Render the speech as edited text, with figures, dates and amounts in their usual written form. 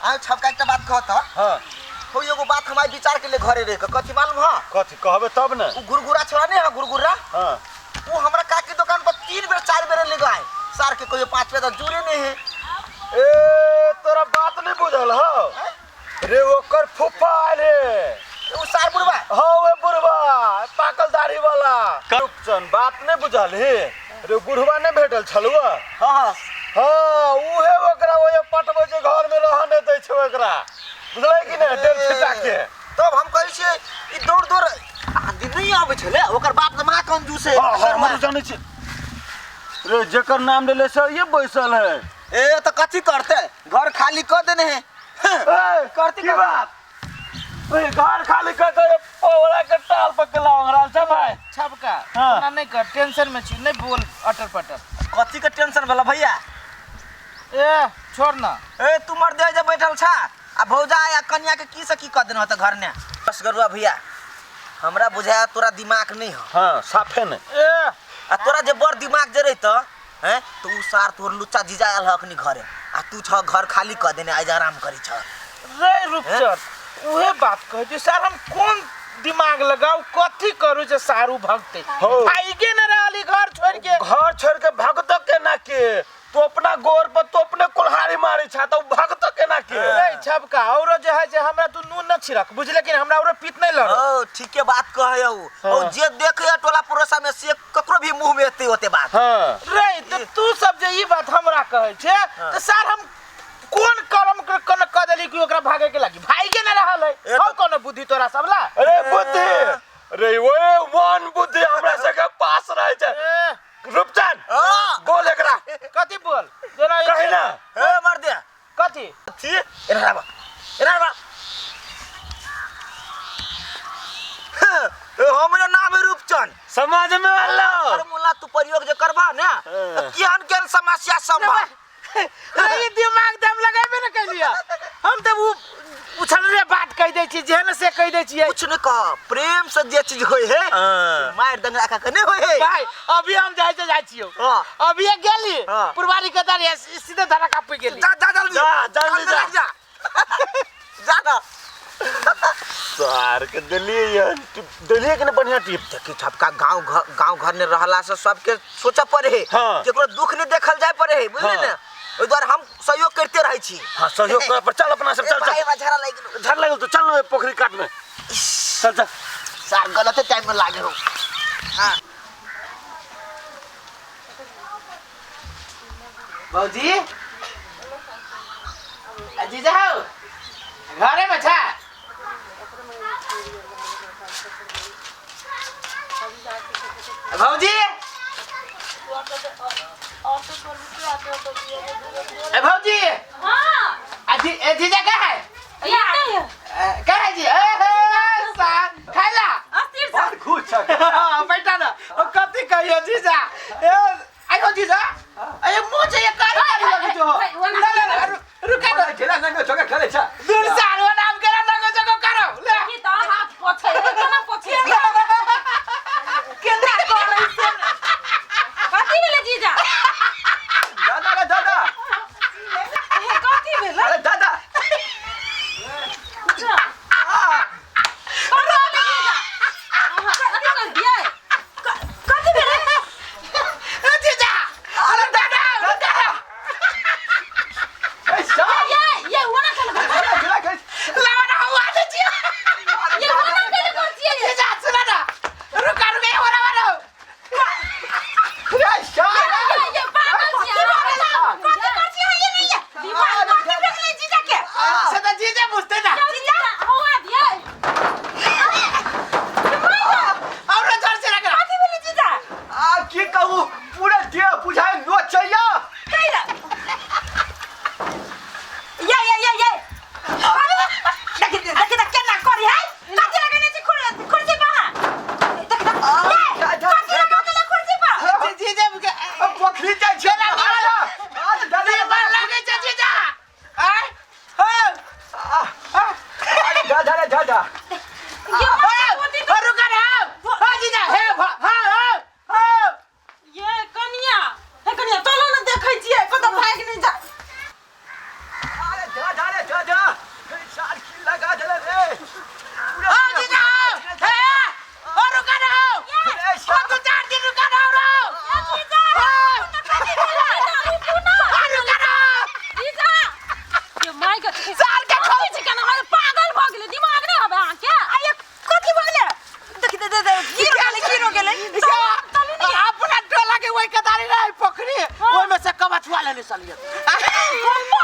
आउ छपका एकटा बात कहत हाँ हो एगो बात हमारे विचार के लिए घरे रह के कथी मालूम है कथी कहबे तब ने उ घुरघुरा छोड़ा नहीं है घुरघुरा हाँ वो हमरा काकी दुकान पर 3 बेर 4 बेर ले गए सार के कोई 5 बेर तो जुड़े नहीं है ए तोरा बात नहीं बुझल हो रे ओकर फूफा आयल हे उ सार बुढ़वा हाँ वे बुढ़वा पाकल दाढ़ी वाला रूपचन बात नहीं बुझल हे रे बुढ़वा नहीं भेटल छलुआ हाँ हाँ हाँ उहे ओकरा ओए पटबै छै घर में रह नहीं दै छै ओकरा बुझलै कि नहीं डेढ़ फीटा के तब हम कहै छियै ई दौड़ दौड़ आंधी नहीं आबै छलै ओकर बाप तऽ महा कंजूस है हाँ हाँ हम जानै छी रे जेकर नाम लेले से ये बैसल है ए तऽ कथी करते घर खाली कऽ देने है ए, करती की कथी? बात ए, घर खाली कर दे पौड़ा के टाल पर के लाओ रहल छै भाई छबका हाँ। ओना नहीं कर टेंशन में छी नहीं बोल अटर पटर कथी के टेंशन भेल भैया ए छोड़ ना ए तू मर दे जे बैठल छा आ भौजा या कन्या के की से की कऽ देने होते घर ने बस गरुआ भैया हमरा बुझाया तोरा दिमाग नहीं हो हाँ साफे ने ए आ तोरा जे बड़ दिमाग जे रहित हैं तो उ सार तोर लुच्चा जीजा आयल ह अखनी घरे आ तू छ घर खाली कऽ देने आइ आराम करी छ रे रुपचर उहे बात कहै छी सर हम कोन दिमाग लगाऊ कथी करू जे सारू भगते हो। भाइगे न रहली घर छोड़ के घर छोड़ के भगतो के ना के तू अपना गोर पर तू अपने कुल्हाड़ी मारी छा तो भगतो के ना के रे छबका औरो जे है जे हमरा तू नून न छिड़क बुझले कि हमरा औरो पीत नहीं लड़ ओ ठीके बात कहै हौ ओ हाँ। जे देखे टोला पड़ोसा में से ककरो भी मुंह में एते ओते बात हाँ रे तो तू सब जे ई बात हमरा कहै छे तो सर हम कोन कर्म के कोन कह देली कि ओकरा भागे के लागी भागे न रहल है ए हौ तो- कोनो बुद्धि तोरा सब ला अरे बुद्धि रे ओए वन बुद्धि हमरा सबके पास रहे छै ए, रूपचंद हाँ। बोल एकरा कथी बोल जेना कही ना ए मर दे कथी थी एना आबा एना आबा ए, हमरे नाम है रूपचंद समाज में आलो अरे मुला तू प्रयोग जे करबा ने त केहन केहन समस्या संभव अरे ई दिमाग दम लगाबे न कैलिया हम तऽ उ उछलले बात कहि दै छी जेहन से कहि दै छियै कुछ नहीं कह प्रेम से जे चीज होय है हाँ। से मार दंगा का के नहीं होय है भाई अभी हम जाइ से जाइ छियौ हाँ। अभी गेली हाँ। पुरवारी के दारी सीधे धरा कापी गेली जा जा जल्दी जा, जल्दी जा। जा जा ना सार के देलिए ये टिप देलिए कि नहीं बढ़िया टिप देखी छपका गांव घर गांव घर में रहला से सबके सोचे पड़े है हाँ। केकरो दुख नहीं देखल जाय पड़े है बुझली हाँ। ने ओहि दुआरे हम सहयोग करते रहै छी हाँ सहयोग कर पर चल अपना सब ए चल भाई चल बा झड़ा लागि गेलो झड़ लगल तो चल ना पोखरी काट में चल चल सार गलते टाइम में लागे हो हाँ भौजी जीजा हौ घरे में छा भौजी ए भौजी हाँ अजी ए जीजा का है ये नहीं है ए, का है जी ए हे सा खाइला अस्थिर सा खुश छ हाँ, बैठा ना ओ कथी कहियो जीजा ए आयो जीजा अरे मुंह से ये कारी कारी लगे जो भाई, वो ना- ना ना ना, रुका ना खेला नंगा चोका खेले छ दूर सार वो नाम करा नंगो चको करो ले ये तो हाथ पोछे केना पोछे केना करै से कथी भेलै जीजा दादा रे दादा हे कथी भेलै अरे दादा जा कथी भेलै जीजा अहाँ कथी कहलियै कथी भेलै ए जीजा अरे दादा दादा ए सार ये ये वो ना खेल खेला खेला खेल लावा ना हुआ दे जी ये वो ना खेल कर छियै जीजा सुना ना रुका रुका ये हो रहा ए सार ये ये पागल छियै कथी कर छियै ये नहीं ये दिमाग कथी भेलै जीजा के से तो जीजा बुझते ना जीजा हवा दियै और जोर से रखना कथी भेलै जीजा आ की कहू पूरा देह बुझाय नोचैया कैला ये ये ये ये देखि देखि त केना करी है कथी लगेने छी कुर्सी पर देख देख ये कथी लगेने कुर्सी पर जीजा के पोखरी जाइ छै अरे दादा मन लागे छै जीजा आय हां अरे दादा रे दादा ये मोती ओ रुका ना हां जीजा हे हां हां हां ये कनिया हे कनिया चलो न देखै छियै कतौ भागि नहि जा अरे दादा रे दादा सालियत। अरे